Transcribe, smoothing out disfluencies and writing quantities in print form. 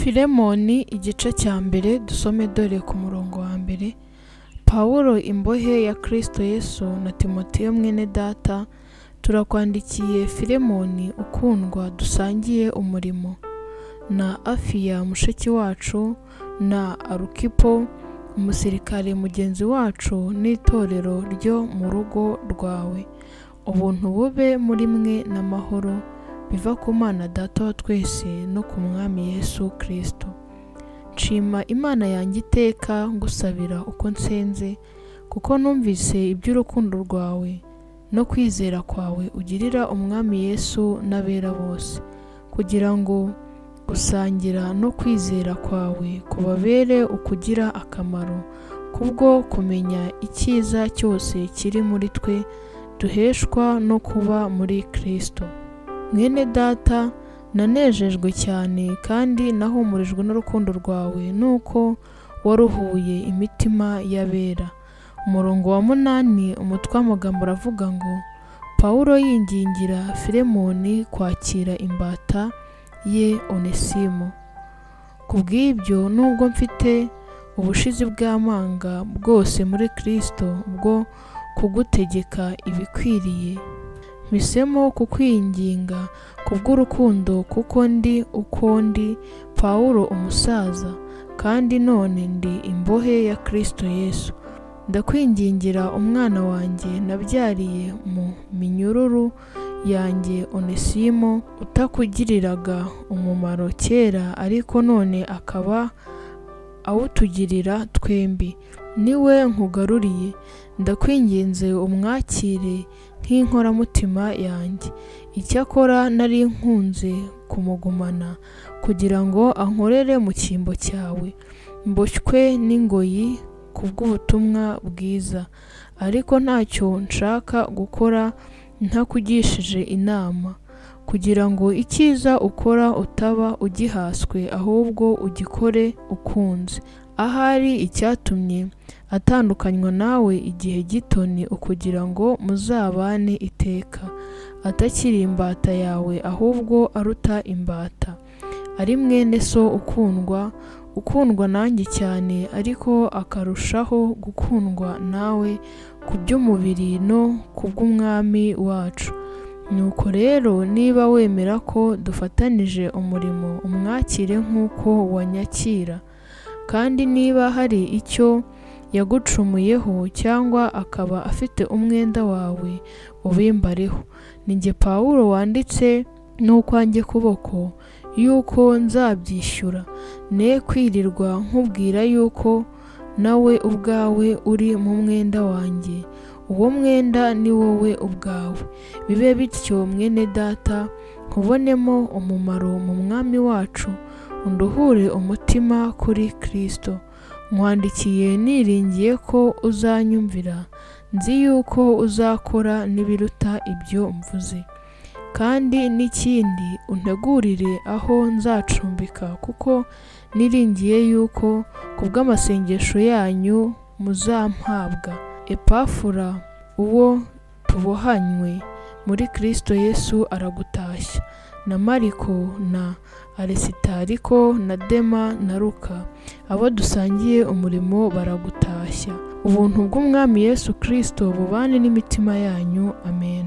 Filemoni igice cya mbere dusome dore ku murongo wa mbere. Pawulo imbohe ya Kristo Yesu na Timoteyo mwene data, turakwandikiye Filemoni ukundwa dusangiye umurimo, na Afiya mushiki wacu, na Arukipo umusirikare mugenzi wacu n'itorero ryo mu rugo rwawe. Ubuntu bube muri mwe n'amahoro biva ku Mana Data wa twese no ku Mwami Yesu Kristo. Nshima Imana yanjye iteka ngusabira uko nsenze, kuko numvise iby'urukundo rwawe no kwizera kwawe ugirira Umwami Yesu n'abera bose, kugira ngo gusangira no kwizera kwawe kubabere ukugira akamaro, kubwo kumenya icyiza cyose kiri muri twe duheshwa no kuba muri Kristo. Mwene data, nanejejwe cyane kandi nahumurijwe n'urukundo rwawe nuko waruhuye imitima y'abera. Umurongo wa 8 umutwe w'amagambo uravuga ngo Pawulo yingingira Filemoni kwakira imbata ye Onesimo. Kubw'ibyo, nubwo mfite ubushizi bw'amanga bwose muri Kristo bwo kugutegeka ibikwiriye, mpisemo kukwinginga kubw'urukundo, kuko ndi uko ndi Pawulo umusaza, kandi none ndi imbohe ya Kristo Yesu. Ndakwingingira umwana wanjye nabyariye mu minyururu yanjye Onesimo, utakugiriraga umumaro kera ariko none akaba awutugirira twembi. Niwe nkugaruriye, ndakwinginze umwakire nk'inkoramutima yanjye. Icyakora nari nkunze kumugumana kugira ngo ankorere mu cyimbo cyawe, mboshywe n'ingoyi kubw'ubutumwa bwiza. Ariko ntacyo nshaka gukora ntakugishije inama, kugira ngo icyiza ukora utaba ugihaswe, ahubwo ugikore ukunze. Ahari icyatumye atandukanywa nawe igihe gito ni ukugira ngo muzabane iteka, atakiri imbata yawe ahubwo aruta imbata, ari mwene so ukundwa, ukundwa nanjye cyane, ariko akarushaho gukundwa nawe ku by'umubiri no ku bw'Umwami wacu. Nuko rero niba wemera ko dufatanije umurimo, umwakire nk'uko wanyakira. Kandi niba hari icyo yagucumuyeho cyangwa akaba afite umwenda wawe, ubimbareho. Ni jye Pawulo wanditse n'ukwanjye kuboko yuko nzabyishyura. Ne kwirirwa nkubwira yuko nawe ubwawe uri mu mwenda wanjye, uwo mwenda ni wowe ubwawe. Bibe bityo mwene data, nkubonemo umumaro mu Mwami wacu, unduhure umutima kuri Kristo. Nkwandikiye niringiye ko uzanyumvira, nzi yuko uzakora n'ibiruta ibyo mvuze. Kandi n'ikindi, untegurire aho nzacumbika, kuko niringiye yuko kubw'amasengesho yanyu muzampabwa. Epafura uwo tubohanywe muri Kristo Yesu aragutashya, na Mariko na Arisitariko na Dema na Luka, abo dusangiye umurimo baragutashya. Ubuntu bw'Umwami Yesu Kristo bubane n'imitima yanyu. Amen.